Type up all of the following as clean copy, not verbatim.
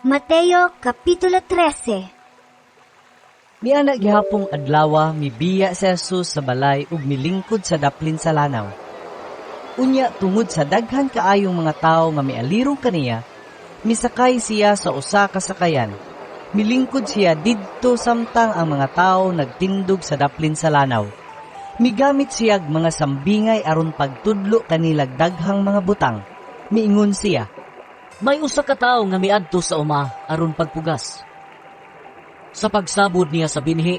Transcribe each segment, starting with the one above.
Mateo Kapitulo 13. Miana gihapong adlawa, mibiya si Jesus sa balay ug milingkod sa daplin sa lanaw. Unya tungod sa daghan kaayong mga tawo nga mialirong kaniya, misakay siya sa usa ka sakayan. Milingkod siya didto samtang ang mga tawo nagtindog sa daplin sa lanaw. Migamit siyag mga sambingay aron pagtudlo kanilag daghang mga butang. Miingon siya, "May usa ka tawo nga miadto sa uma aron pagpugas. Sa pagsabod niya sa binhi,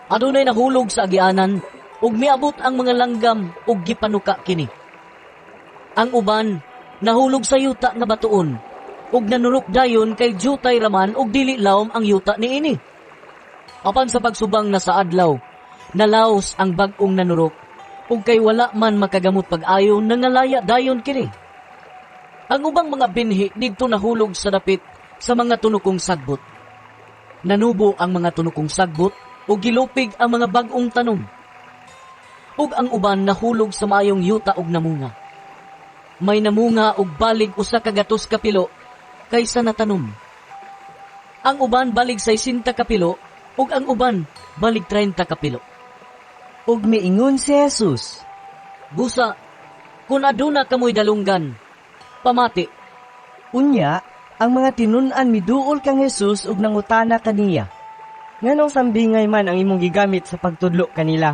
adunay nahulog sa agianan ug miabot ang mga langgam ug gipanuka kini. Ang uban nahulog sa yuta nga batuon ug nanurok dayon kay jutay raman ug dili lawom ang yuta niini. Apan sa pagsubang na sa adlaw, nalaos ang bag-ong nanurok ug kay wala man makagamot pag-ayo, nangalaya dayon kini. Ang ubang mga binhi didto nahulog sa dapit sa mga tunokong sagbot. Nanubo ang mga tunokong sagbot ug gilupig ang mga bag-ong tanom. Ug ang uban nahulog sa maayong yuta ug namunga. May namunga og balig 100 kapilo kaysa natanom. Ang uban balig 60 kapilo ug ang uban balig 30 kapilo." Ug miingon si Jesus, "Busa, kung aduna kamoy dalunggan, pamati." Unya, ang mga tinun-an miduol kang Jesus ug nangutana kaniya, "Nganong sambingay man ang imong gigamit sa pagtudlo kanila?"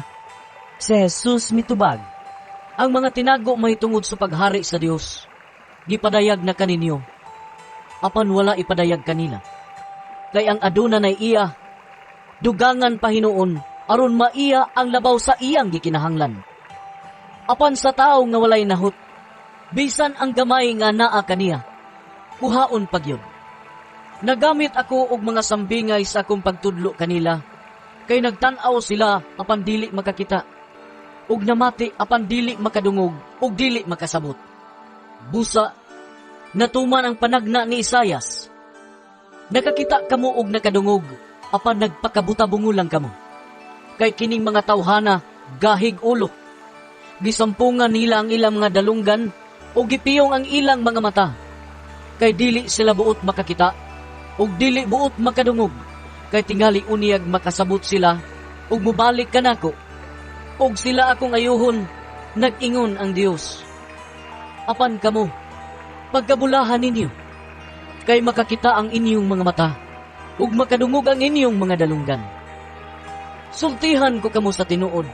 Si Jesus mitubag, "Ang mga tinago mahitungod sa paghari sa Dios, gipadayag na kaninyo. Apan wala ipadayag kanila. Kay ang aduna nay iya, dugangan pa hinuon aron maiya ang labaw sa iyang gikinahanglan. Apan sa tawo nga walay nahut, bisan ang gamay nga naa kaniya, kuhaon pa gyud. Nagamit ako og mga sambingay sa akong pagtudlo kanila, kay nagtan-aw sila apan dili makakita, ug namati apan dili makadungog ug dili makasabot. Busa, natuman ang panagna ni Isayas: 'Nakakita kamo og nakadungog, apan nagpakabutabungo lang kamo. Kay kining mga tawhana gahig ulo. Gisampungan nila ang ilang mga dalunggan ug gipiyong ang ilang mga mata. Kay dili sila buot makakita ug dili buot makadungog, kay tingali unyag makasabot sila ug mobalik kanako ug sila akong ayuhon, nag-ingon ang Dios.' Apan kamo, pagkabulahan ninyo, kay makakita ang inyong mga mata ug makadungog ang inyong mga dalunggan. Sultihan ko kamo sa tinuod.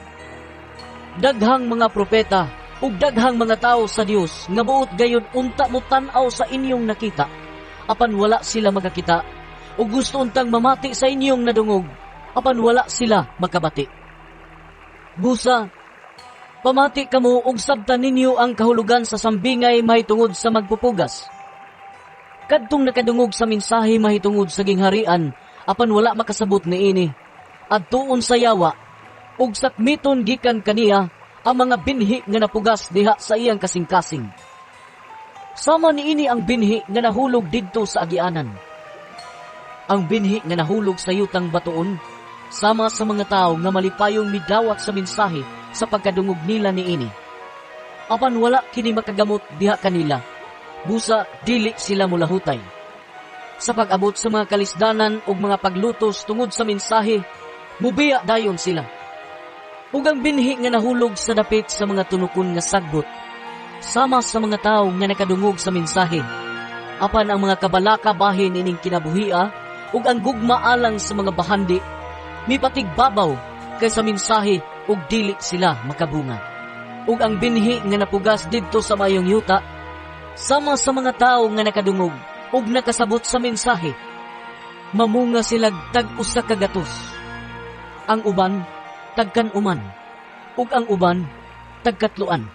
Daghang mga propeta ug daghang mga tawo sa Dios nga buot gayud unta mo tan-aw sa inyong nakita, apan wala sila makakita, ug gusto untang mamati sa inyong nadungog, apan wala sila makabati. Busa, pamati kamo ug sabtan ninyo ang kahulugan sa sambingay mahitungod sa magpupugas. Kadtong nakadungog sa mensahe mahitungod sa gingharian apan wala makasabot niini, adtuon sa yawa ug sakmiton gikan kaniya ang mga binhi nga napugas diha sa iyang kasing-kasing. Sama niini ang binhi nga nahulog didto sa agianan. Ang binhi nga nahulog sa yutang batuon, sama sa mga tawo nga malipayong midawat sa mensahe sa pagkadungog nila niini. Apan wala kini makagamot diha kanila, busa dili sila mulahutay. Sa pag-abot sa mga kalisdanan ug mga paglutos tungod sa mensahe, mubiya dayon sila. Ug ang binhi nga nahulog sa dapit sa mga tunukon nga sagbot, sama sa mga tawo nga nakadungog sa mensahe. Apan ang mga kabalaka bahin ining kinabuhia ug ang gugma alang sa mga bahandi mipatigbabaw kaysa mensahe ug dili sila makabunga. Ug ang binhi nga napugas didto sa mayong yuta, sama sa mga tawo nga nakadungog ug nakasabot sa mensahe. Mamunga sila tag 100. Ang uban tagkan-uman, ug ang uban tagkatloan."